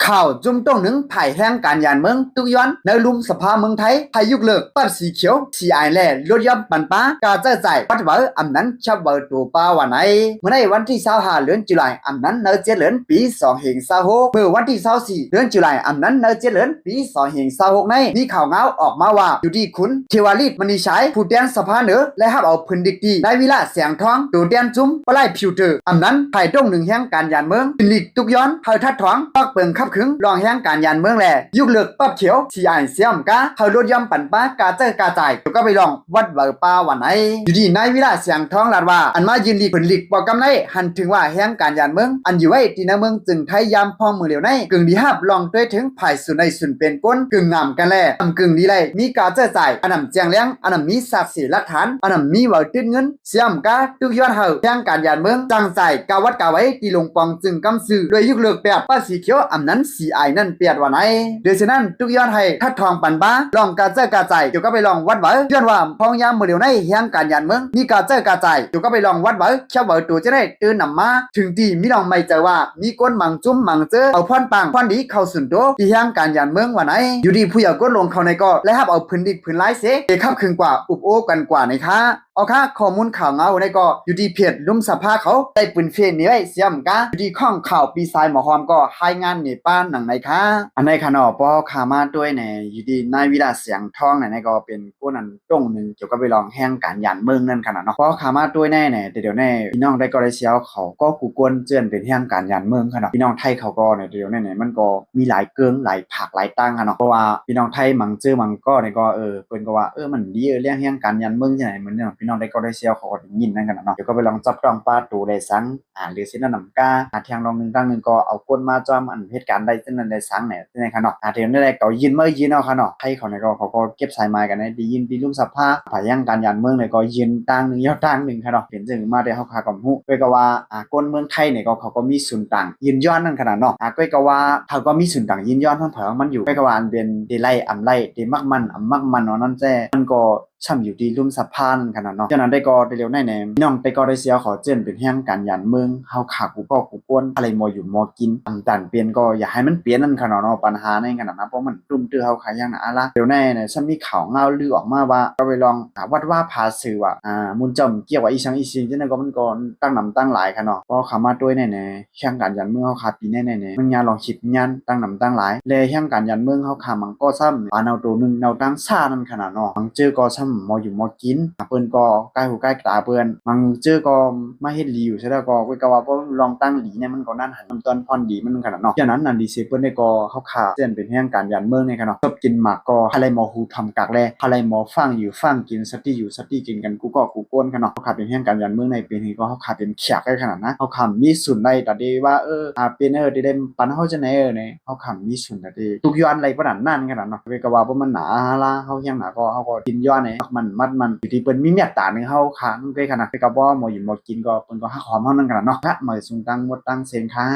ຂ່າວຈຸ້ມໂຕ້ງໜຶ່ງ ພາຍແຮງການຢານເມືອງ ຕຸກຍ້ອນໃນລຸ່ມສະພາເມືອງໄທ ໃຫ້ຍົກເລີກປັບສີຂຽວ ສີອາຍ ແລະ ລົດຢ່ອນປັນປາ ກາໃຊ້ຈ່າຍວັດເຫວີ ອຳນັ້ນແຄັບເຫວີໂຕປາວ່າໃນ ເມື່ອໃນວັນທີຊາວຫ້າ ເດືອນຈຸລາຍ ອຳນັ້ນໃນເຈັດເດືອນ ປີສອງພັນຊາວຫົກ ເມື່ອວັນທີຊາວສີ່ ເດືອນຈຸລາຍ ອຳນັ້ນໃນເຈັດເດືອນ ປີສອງພັນຊາວຫົກ ໃນມີຂ່າວງາວອອກມາວ່າ ຢູ່ທີ່ຄຸນ ເທວາລິດ ມະນີຊາຍ ຜູ້ແທນສະພາເໜືອ ໄດ້ຮັບເອົາຜືນລິກທີ່ ນາຍວິລະ ແສງທອງ ໂຕແທນຊຸມປະລາຍຟິວເຕີ ອຳນັ້ນ ພາຍໂຕ້ງໜຶ່ງແຮງການຢານເມືອງ ຜືນລິກຕຸກຍ້ອນ ໃຫ້ທັດຖອງ ປັກເປິງຂັບຂຶງ ລອງແຮງການຢານເມືອງ ແລະ ຍົກເລີກປັບຂຽວ ສີອາຍ ສຽມກາ ໃຫ້ລົດຢ່ອນປັນປາ ກາໃຊ້ກາຈ່າຍ ກ່ຽວກັບໄປລອງວັດເຫວີປາວ່າໃນ ຢູ່ທີ່ນາຍວິລະ ແສງທອງ ລາດວ່າ ອັນມາຍື່ນລິກ ຜືນລິກ ບໍ່ກຳໄລ ຫັ້ນເຖິງວ່າແຮງການຢານເມືອງ ອັນຢູ່ໄວ້ທີ່ໃນເມືອງເຈີງໄທ ຍາມພອງມື້ຫຼຽວໃນ ກຶ່ງດີຮັບລອງໂດຍເຖິງ ພາຍສູນໃນສູນເປັນກົ້ນ ກຶ່ງງາມກັນແລະ ອຳກຶ່ງດີໄລ ມີກາໃຊ້ຈ່າຍ ອັນນຳແຈ້ງແລງ ອັນນຳມີສາກເສຫຼັກຖານ ອັນນຳມີເຫວີຕິດເງິນ ສຽມກາ ຕຸກຍ້ອນໃຫ້ແຮງການຢານເມືອງ ຈ້າງຈ່າຍກາວັດກາໄວ ທີ່ລົງປອງຈຶ່ງກຳຊື່ ໂດຍຍົກເລີກແບບປັບສີຂຽວ ອຳນັ້ນ ສີອາຍ ນັ້ນ ປຽດວ່າໃນ ໂດຍສະນັ້ນ ຕຸກຍ້ອນໃຫ້ທັດຖອງປັນປາ ລອງກາໃຊ້ກາຈ່າຍ ກ່ຽວກັບໄປລອງວັດເຫວີ ຍ້ອນວ່າ ພອງຍາມມື້ຫຼຽວໃນ ແຮງການຢານເມືອງ ມີກາໃຊ້ກາຈ່າຍ ກ່ຽວກັບໄປລອງວັດເຫວີ ແຄັບເຫວີໂຕຈະໄດ້ ຕື່ນນຳມາ ເຖິງທີ່ມີລອງໄໝ້ໃຈວ່າ ມີຄົນບາງຈຸ້ມບາງເຈີ ເອົາພອນປັງພອນດີເຂົ້າສູນໂຕ ທີ່ແຮງການຢານເມືອງວ່າໃນ ຢູ່ທີ່ຜູ້ຢາກກົດລົງເຂົ້າໃນກໍ ໄດ້ຮັບເອົາຜືນດິກຜືນລາຍເສ ເອຄັບຂຶງກວ່າ ອຸບໂອ້ກັນກວ່າໃນຄະ. ເອົາຄະ ຂໍ້ມູນຂ່າວງາວໃນກໍ ຢູ່ທີ່ເພຈລຸ່ມສະພາເຂົາ ໄດ້ປືນເຟດນີ້ໄວ້ ສຽມກາ ຢູ່ທີ່ຂ້ອງຂ່າວປີຊາຍໝໍຫອມກໍ ລາຍງານໃນປານໜັງໃນຄະ. ອັນໃນຄະເນາະ ພໍເຮົາຄາມາຕົວໃນ ຢູ່ທີ່ນາຍວິລະ ແສງທອງ ໃນກໍເປັນ ໂກນັ້ນໂຕ້ງໜຶ່ງ ກ່ຽວກັບໄປລອງແຮງການຢານເມືອງນັ້ນຂະໜາດເນາະ. ພໍເຂົ້າມາຕົວໃນແໜ່ ແຕ່ດຽວໃນພີ່ນ້ອງໄດ້ກໍໄດ້ເຊວເຂົາກໍກູກວນເຈື່ອນເປັນແຮງການຢານເມືອງຂະເນາະ. ພີ່ນ້ອງໄທເຂົາກໍໃນແຕ່ດຽວໃນແໜ່ ມັນກໍມີຫຼາຍເກິ່ງ ຫຼາຍພາກ ຫຼາຍຕ່າງຂະເນາະ. ເພາະວ່າພີ່ນ້ອງໄທບາງເຈີບາງກໍນີ້ກໍ ເອີ ເພິ່ນກໍວ່າ ເອີ ມັນດີ ເອີ ແຮງການຢານເມືອງຈັ່ງໃດ ມັນພີ່ນ້ອງໄດ້ກໍໄດ້ເຊວເຂົາກໍໄດ້ຍິນນັ້ນຂະໜາດເນາະ. ກ່ຽວກັບໄປລອງຈັບຕ້ອງປາໂຕໄດ້ສັງ ອາ ຫຼືຊິແນະນຳກາ ອາ ທຽງລອງໜຶ່ງຕັ້ງໜຶ່ງກໍເອົາຄົນມາຈອມ ອັນເຮັດການໄດ້ຈັ່ງນັ້ນໄດ້ສັງແໜ່ ຈັ່ງໃດຂະເນາະ. ອາ ແຕ່ແນວໃດກໍຍື່ນມາຍື່ນເອົາຂະເນາະ. ໄທເຂົານີ້ກໍ ເຂົາກໍເກັບສາຍໝາຍກັນໄດ້ ໄດ້ຍື່ນທີ່ລຸ່ມສະພາ ພາຍແຮງການຢານເມືອງນີ້ກໍຍື່ນຕາງໜຶ່ງຍາວຕາງໜຶ່ງຂະເນາະ. ເປັນຈັ່ງມາແຕ່ເຮົາຄາກໍບໍ່ຮູ້. ກໍກະວ່າ ອາ ຄົນເມືອງໄທນີ້ກໍ ເຂົາກໍມີສູນກາງຍື່ນຍ້ອນນັ້ນຂະໜາດເນາະ. ອາ ກໍກະວ່າ ເຂົາກໍມີສູນກາງຍື່ນຍ້ອນຂອງເຂົາມັນຢູ່. ກໍກະວ່າ ອັນເປັນທີ່ໄລ່ອຳໄລ່ ທີ່ມັກມັນອຳມັກມັນເນາະ ນັ້ນແຕ່ ມັນກໍ ຊ່ຳຢູ່ທີ່ລຸ່ມສະພານັ້ນຂະໜາດເນາະ. ຈາກນັ້ນໄດ້ກໍໄດ້ຫຼຽວໃນແນມ ພີ່ນ້ອງໄດ້ກໍໄດ້ເຊວເຂົາເຈື່ອນເປັນແຮງການຢານເມືອງ ເຮົາຂາກູກໍກູກວນ ອາໄລໝໍຢູ່ໝໍກິນ ອຳຕານເປັນກໍຢ່າໃຫ້ມັນເປັນນັ້ນຂະໜາດເນາະ. ບັນຫາໃນຂະໜາດນັ້ນ ເພາະມັນຕຸ້ມຕື້ເຮົາຂາຍຢ່າງນະອາລາ. ດຽວໃນນະ ຊ່ຳມີຂ່າວງາວລືອອກມາວ່າ ກໍໄປລອງ ອາ ວັດວາພາຊື່ວ່າ ອາ ມູນເຈົ້າມັນກ່ຽວວ່າອີ່ສັງອີ່ສິ່ງ ຈັ່ງນັ້ນກໍມັນກໍຕັ້ງນຳຕັ້ງຫຼາຍຂະເນາະ. ພໍເຂົ້າມາຕົວໃນແນມ ແຮງການຢານເມືອງເຮົາຂາປີໃນແນມ ມັນຍາລອງຄິດຍານຕັ້ງນຳຕັ້ງຫຼາຍ ແລະ ແຮງການຢານເມືອງເຮົາຂາມັນກໍຊ່ຳປາເນົາໂຕໜຶ່ງເນົາຕັ້ງຊານັ້ນຂະໜາດເນາະ. ບາງເຈີກໍຊ່ຳໝໍຢູ່ໝໍກິນ ເພິ່ນກໍກາຍຫູກາຍຕາເພິ່ນ ບາງເຈີກໍມາເຮັດດີຢູ່ ສະແລ້ວກໍ ກໍວ່າບໍ່ລອງຕັ້ງດີໃນມັນກໍນັ້ນ ຫັນຕອນພອນດີມັນຂະໜາດເນາະ. ຈາກນັ້ນອັນດີເຊເພິ່ນໄດ້ກໍເຮົາຂາເຊັ່ນເປັນແຮງການຢານເມືອງໃນຂະເນາະ ຈົບກິນໝາກກໍ ອາໄລໝໍຫູທຳກາກແລ ອາໄລໝໍຟັງຢູ່ຟັງກິນ ສະຕິຢູ່ສະຕິກິນກັນ ກູກໍກູກວນຂະເນາະ. ເຮົາຂາເປັນແຮງການຢານເມືອງໃນປີນີ້ກໍເຮົາຂາເປັນ ແຂກໄດ້ຂະໜາດນະ ເຮົາຄຳມີສູນໄດ້ຕາເດວ່າ ເອີ ອາ ເປັນ ເອີ ເດໄດ້ປັນເຮົາຈັ່ງໃດ ເອີ ເນ ເຮົາຄຳມີສູນຕາເດ ທຸກຍ້ອນໄດ້ປານນັ້ນຂະໜາດເນາະ. ເວກະວ່າບໍ່ມັນໜາລາ ເຮົາຮຽງໜາກໍ ເຮົາກໍຍິນຍ້ອນໃນມັກມັນມັດມັນ ຢູ່ທີ່ເພິ່ນມີເມດຕາໃນເຮົາຄະ ເວກະນະ ເວກະບໍ່ໝໍຢູ່ໝໍກິນກໍ ເພິ່ນກໍຮັກຫອມເຮົານັ້ນຂະໜາດເນາະ. ກະມາສົ່ງຕັ້ງໝົດຕັ້ງເຊງຄ່ະ.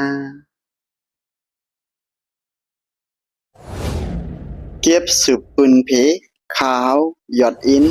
ເກັບສືບປືນເພ ຂ່າວຢອດອິນ